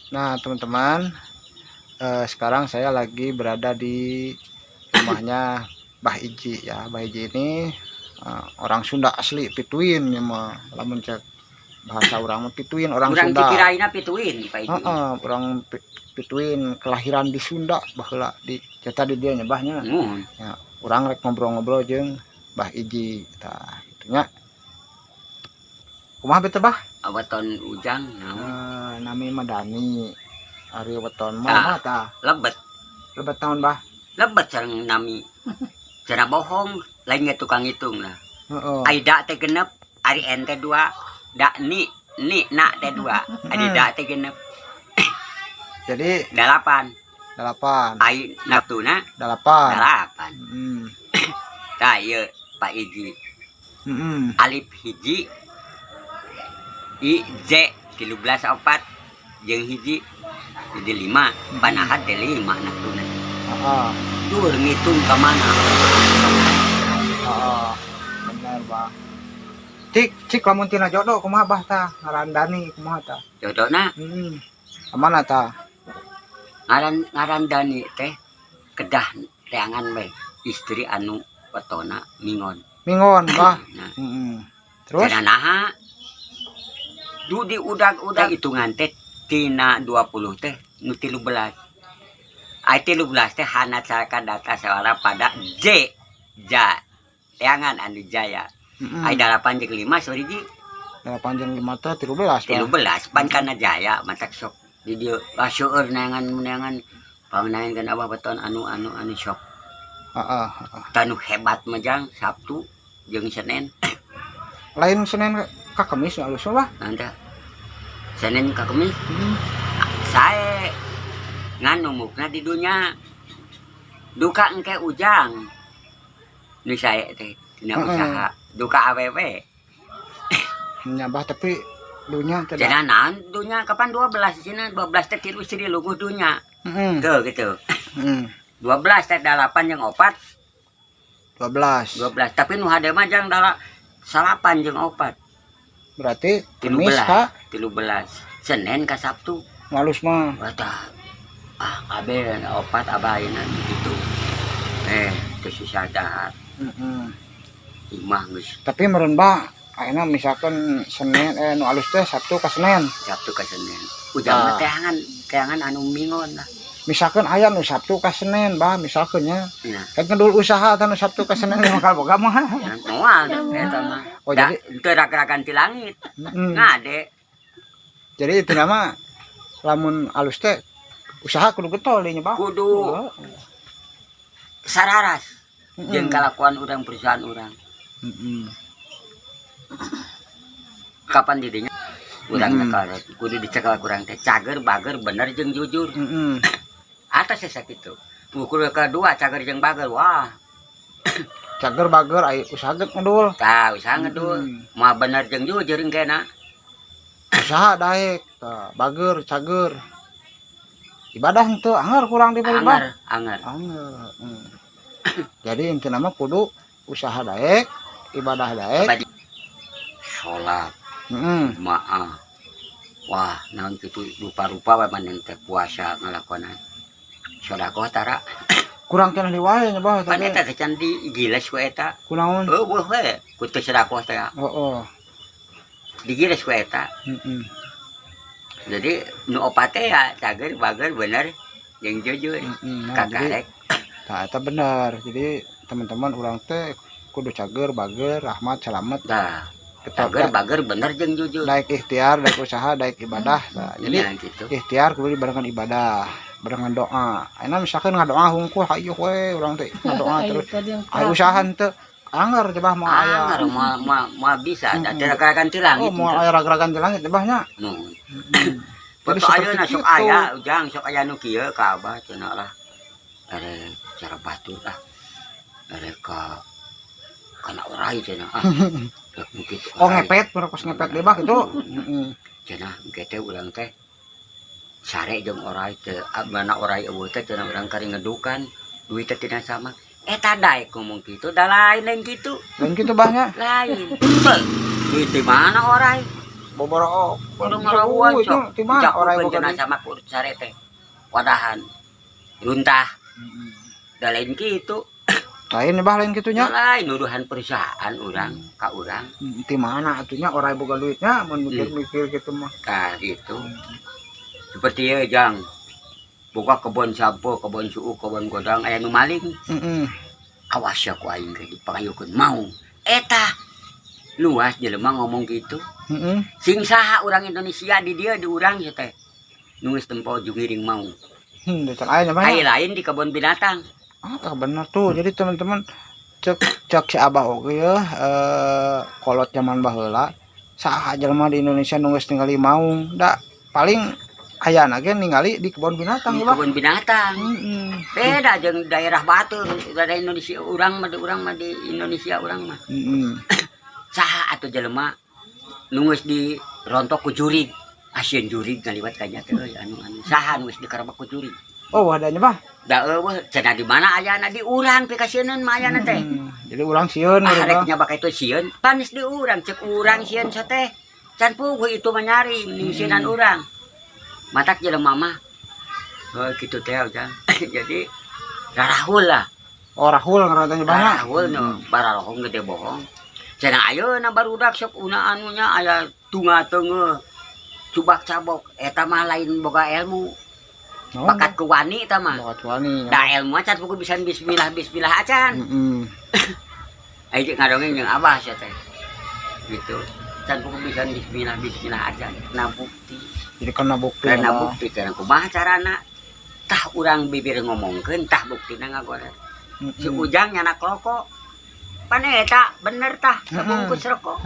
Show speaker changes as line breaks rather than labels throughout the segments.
Nah, teman-teman, sekarang saya lagi berada di rumahnya Bah Iji ya. Bah Iji ini orang Sunda asli pituin ya mah, lamun cek bahasa urang mah pituin orang
Urang
Sunda.
Cikiraina pituin, Pak Iji.
Heeh, orang pituin kelahiran di Sunda baheula di cerita di dieu nya, Bah, nya.
Muhun.
Ya, urang rek ngobrol-ngobrol jeung Bah Iji tah kitu nya. Kumaha bete, Bah?
Weton ujang naon?
Eh, nami mah Dani. Ari weton
Tah.
mah tah.
Lebet.
Lebet tahun, Bah?
Lebet sareng nami. Cara bohong, lain ge tukang hitung lah.
Heeh.
Ai da teh genep, ari n teh dua, da ni ni na teh dua, ari da teh genep.
Jadi
8.
8.
Ai naftuna
8.
8. Tah ieu Pak Iji. Alif 1, I J 13 4 jeung 1 jadi 5, panahan teh 5 naftuna.
Heeh.
Dur ngitung ka mana?
Heeh. Bener, Bah. Cik, cik lamun tina jodoh kumaha, Bah, tah? Ngaran Dani kumaha tah?
Jodohna?
Heeh. Kamana tah?
Ngaran ngaran Dani teh kedah teangan we istri anu wetona mingon.
Mingon, Bah.
Nah,
Heeh. Terus?
Cenah naha? Du di udag-udag hitungan teh tina 20 teh nu 13. Ai 13 teh hanat salaka data sawara pada J. Ja. Teangan anu jaya.
Heeh.
Ai 8 jeung 5 soriji.
8 jeung 5 teh 13, Bah.
13 pan kana jaya matak sok di dieu ah seueur neangan neangan pangenain kan abah beton anu anu anu sok
Heeh, heeh.
tanu hebat mah jang Sabtu jeung Senin.
Lain Senin ka Kamis alus, Bah.
Nanti Senin ka Kamis.
Heeh.
Sae ngan numukna di dunya duka engke ujang nu sae teh dina usaha duka awewe.
Nya, Bah, tapi dunya teh da-
Cenah naon dunya kapan 12 cenah 12 teh tilu istri luguh dunya.
Heeh.
Tuh gitu.
Heeh.
12 teh 8 jeung 4.
12.
12, tapi nu hade mah jang dala 9 jeung 4.
Berarti
Tilu
Kamis
belas.
ka
13 Senin ka Sabtu.
Ngalus mah.
Wah tah ah kabeh opat abah ayeuna gitu teu susah dahar.
Heeh.
Imah geus.
Tapi meureun, Bah, ayeuna misalkan Senin nu alus teh Sabtu ka Senin.
Sabtu ka Senin ujang mah
Tah.
Teangan teangan anu mingon lah.
Misalkan aya nu Sabtu ka Senin, Bah, misalkan nya.
Nya.
Kan ngedul usaha tah nu Sabtu ka Senin bakal boga mah.
Moal eta mah.
Oh,
Da,
jadi
teu rag-ragan ti langit. Ngade.
Jadi itu nama lamun alus teh usaha kudu getol deui nya, Bah.
Kudu
Oh.
sararas jeung kalakuan urang, perusahaan urang. Kapan didinya urang nyekel kudu dicekel kurang teh cager bager bener jeung jujur. Atas ya sakitu ukur kedua cager jeung bager wah.
Cager bager ai usaha ge ngedul.
Tah usaha ngedul. Mah bener jeung jujur engkena.
Usaha daek tah bager cager. Ibadah henteu anger kurang di Bah.
Anger anger.
Anger. Jadi intina mah kudu usaha daek, ibadah daek.
Ibadah. Salat maah wah naon kitu rupa-rupa we maneh teh puasa ngalakonan sedekah tara.
Kurang keneh di wae nya, Bah,
Pan
tadi.
Eta teh can digiles ku eta.
Kunaon?
Eueuh we ku teu sedekah teh.
Oh.
Digiles ku eta. Jadi nu opat teh ya cager bager bener jeung jujur.
Nah, jadi
kakarek.
Nah, eta bener. Jadi teman-teman, urang teh kudu cager, bager, rahmat, selamat.
Tah.
Kita
Cager bager bener jeung jujur.
Daek ikhtiar, daek usaha, daek ibadah. Nah, jadi
Iya, gitu.
Ikhtiar kudu dibarengan ibadah, barengan doa. Ayeuna misalkan ngadoa hungkul hayu we urang teh ngadoa terus. Ayo usaha henteu anger coba mau aya.
Anger moal moal moal bisa da teu ti langit.
Oh, mau aya ragragan ti langit bah nya.
Nu.
Jadi
Foto
seperti
ayeuna sok
itu.
Aya ujang sok aya nu kieu ka abah cenah lah. Are cara batur ah. Are ka kana orai cenah ah. Rek nu kitu
Oh,
orai.
Ngepet, pernah pas ngepet deh, Bah, gitu. Heeh.
Cenah engke teh urang teh sare jeung orai teh mana orai eueuh teh cenah urang kari ngedukan duit teh tina sama eta daek ngomong kitu da lain lain kitu.
Lain kitu, Bah, nya.
Lain. Beuh, duit di mana orai?
Boboro.
Kudu ngarawan sok.
Di mana orang
Ucapkeun
boga
cenah
duit?
Sama ku sare teh. Wadahan. Runtah. Da lain kitu.
Lain, Bah, lain kitu nya.
Lain nuduhan perusahaan urang ka urang.
Di mana atuh nya orang boga duitnya mun mikir-mikir gitu mah.
Tah gitu. Seperti ya jang. Boga kebon sampo, kebon suuk, kebon godang aya nu maling. Awas ya ku aing ge dipangayukeun mau. Eta luas jelema ngomong gitu. Sing saha urang Indonesia di dieu di urang ya teh. Nu geus tempo jungiring mau.
Can aya nya, Bah,
Aya
nya.
Lain di kebun binatang.
Ah, bener tuh. Jadi teman-teman, cek cek si Abah oge ya, kolot zaman baheula saha jelema di Indonesia nu geus ningali maung, da paling ayana ge ningali di kebun binatang
Di
ya, Bah.
Kebun binatang. Beda jeung daerah batur, daerah Indonesia urang mah di urang mah di Indonesia urang mah. Saha atuh jelema nu geus dirontok ku jurig. Asieun jurig ngaliwat ka nya teh euy anu anu saha nu geus dikarebek ku jurig.
Oh, adanya, Bah.
Da euweuh cenah di mana ayana di urang pikasieunun mah ayana teh.
Jadi urang sieun
Ah
gitu,
rek
Bah.
nyabak itu sieun, panis di urang cek urang sieun teh. Can puguh itu mah nyari ningsienan urang. Matak jelema mah. Oh kitu teh ujang. Jadi rarahul lah.
Oh, rahul ngaranna teh, Bah.
Rarahul nu bararohong gede bohong. Cenah ayeuna barudak sok una anunya aya tunga teungeuh. Cubak cabok eta mah lain boga ilmu.
Naon,
Bakat ku wani eta mah.
Bakat wani.
Da ilmu acan puguh bisa bismillah bismillah acan. Ayo jeung ngadongeng jeung abah sia teh. Gitu. Can puguh bisa bismillah bismillah acan. Na bukti.
Jadi kena bukti.
Karena
Bah.
Bukti karena kumaha carana? Tah urang bibir ngomongkeun tah buktina ngagoret. Si Ujang nyanak rokok. Pan eta bener tah sabungkus rokok.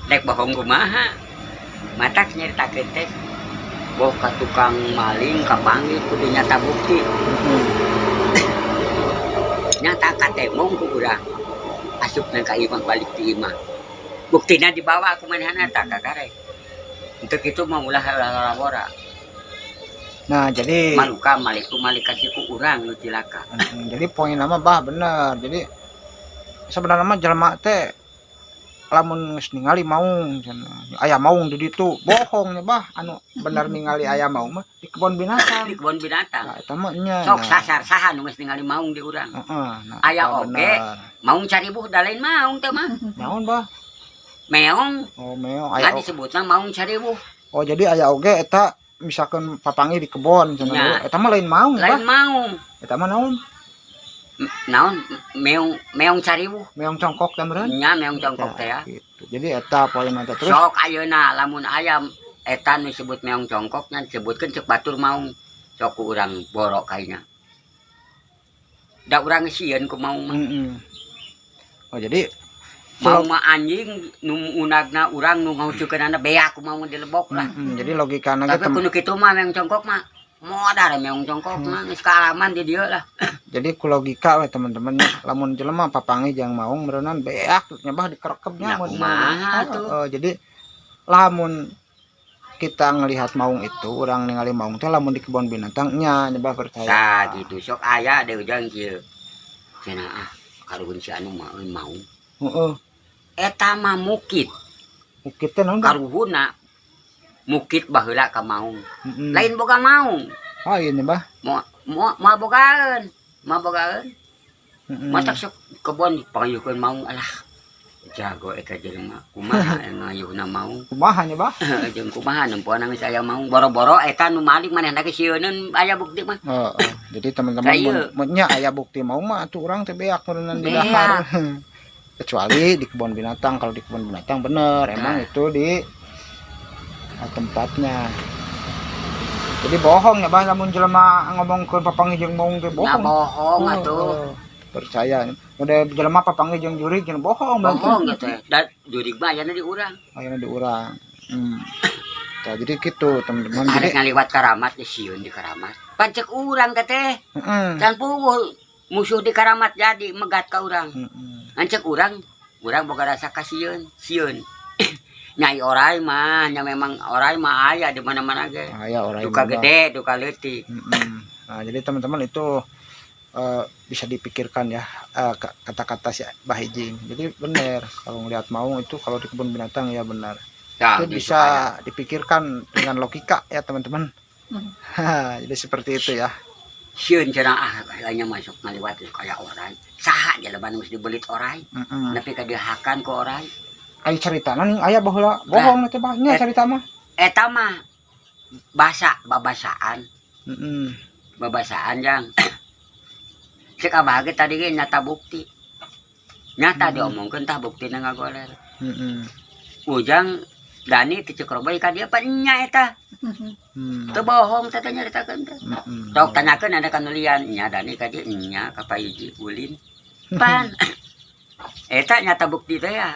Rek bohong kumaha? Matak nyeritakeun teh. Boh ka tukang maling kapanggih kudu nyata bukti. Nyata katemong ku urang. Asup nang ka imah balik di imah. Buktina dibawa ku manehna tah kakarek. Untuk itu mah ulah lalawora.
Nah, jadi
Maluka maliku malik kasih ku urang nu cilaka.
Jadi poin nama, Bah, bener. Jadi sebenarnya mah jelema teh lamun geus ningali maung cenah. Aya maung di ditu, bohong nya, Bah. Anu bener ningali aya maung mah di kebun binatang.
Di kebun binatang.
Nah, eta mah nya.
Sok
Nah.
sasar saha nu geus ningali maung di urang.
Heeh, nah,
Aya
eta
oge.
Bener.
Maung caribuh da lain maung teh mah.
Naon, Bah?
Meong.
Oh, meong
Nah
aya.
Disebutna maung caribuh.
Oh, jadi aya oge eta misalkan papanggih di kebon cenah.
Nya.
Eta mah lain maung, Bah.
Lain maung.
Eta mah naon?
Naon meong meong caribuh.
Meong congkok teh meureun?
Nya meong congkok teh ya.
Gitu. Jadi eta poin eta terus.
Sok ayeuna lamun ayam eta nu disebut meong congkok nya disebutkeun cek batur maung. Sok ku urang borok kayaknya. Da urang sieun ku maung mah.
Oh, jadi
Maung mah anjing nu unagna urang nu ngaucukeunana beak ku maung dilebok lah.
Jadi logikana ge
Tapi kudu kitu mah meong congkok mah modar meong congkok mah geus kaalaman di dieu lah.
Jadi ku logika we teman-teman lamun jelema papanggih jeung maung meureunan beak nya, Bah, dikerekepnya
Nya
mun
kumaha tuh?
Jadi lamun kita ngelihat maung itu orang ningali maung teh lamun di kebun binatang nya nyebah percaya.
Tah gitu sok aya deui ujang kieu. Cenah ah karuhun si anu mah euy maung. Eta mah mukit.
Mukit teh naon, Bah?
Karuhunna mukit baheula ka maung. Lain boga maung.
Oh iya nih, Bah.
Moal moal moal bogaeun. Moal bogaeun. Matak sok kebon pangayukeun maung alah. Jago eta jelema kumaha ngayuhna maung.
Kumaha nya, Bah?
Jeung kumaha nempoan geus aya maung boro-boro eta nu maling manehna ge sieuneun aya bukti mah.
Heeh. Jadi teman-teman
Ka ieu.
Mun mun nya aya bukti maung mah atuh urang teh beak meureunan di
Beak.
dahar. Kecuali di kebun binatang. Kalau di kebun binatang bener emang
Nah.
itu di tempatnya. Jadi bohong ya, Bah, lamun jelema ngomongkeun papanggih jeung maung teh
Nya
bohong.
Bohong atuh.
Oh, percaya. Udah jelema papanggih jeung jurig jeung bohong berarti.
Bohong gitu ya. Da jurig mah ayana di urang.
Ayeuna di urang. Nah, jadi gitu teman-teman. Jadi
Arek ngaliwat karamat di sieun di karamat. Pancek urang teh teh. Can puguh musuh di karamat jadi megat ka urang. Ancek urang, urang boga rasa kasieun, sieun. Nyai orai mah, nya memang orai mah aya di mana-mana ge.
Aya orai
Duka
mah, Bah.
gede, duka leutik.
Nah, jadi teman-teman itu Bisa dipikirkan ya, kata-kata si Bah Iji ini. Jadi benar kalau ngelihat maung itu kalau di kebun binatang ya benar.
Tah,
itu
gitu
bisa
aya.
Dipikirkan dengan logika ya, teman-teman. Jadi seperti itu ya.
Sieun cenah, ah, lainnya masuk ngaliwat kaya oray. Saha jelema nu geus dibelit oray? Nepi ka dihakan ku oray.
Ai caritana nih aya baheula bohong teh, Bah, nya carita mah.
Eta mah basa babasaan. Babasaan, jang. Cek abah ge tadi ge nyata bukti. Nyata diomongkeun, tah buktina ngagoler. Ujang Dani ti Cek Roboy ka dieu pan nya eta. Teu bohong teh teh nyaritakeun teh. Tok tanyakeun ada kanulian nya Dani ka dieu nya ka Pak Iji ulin. Pan eta nyata bukti teh ya.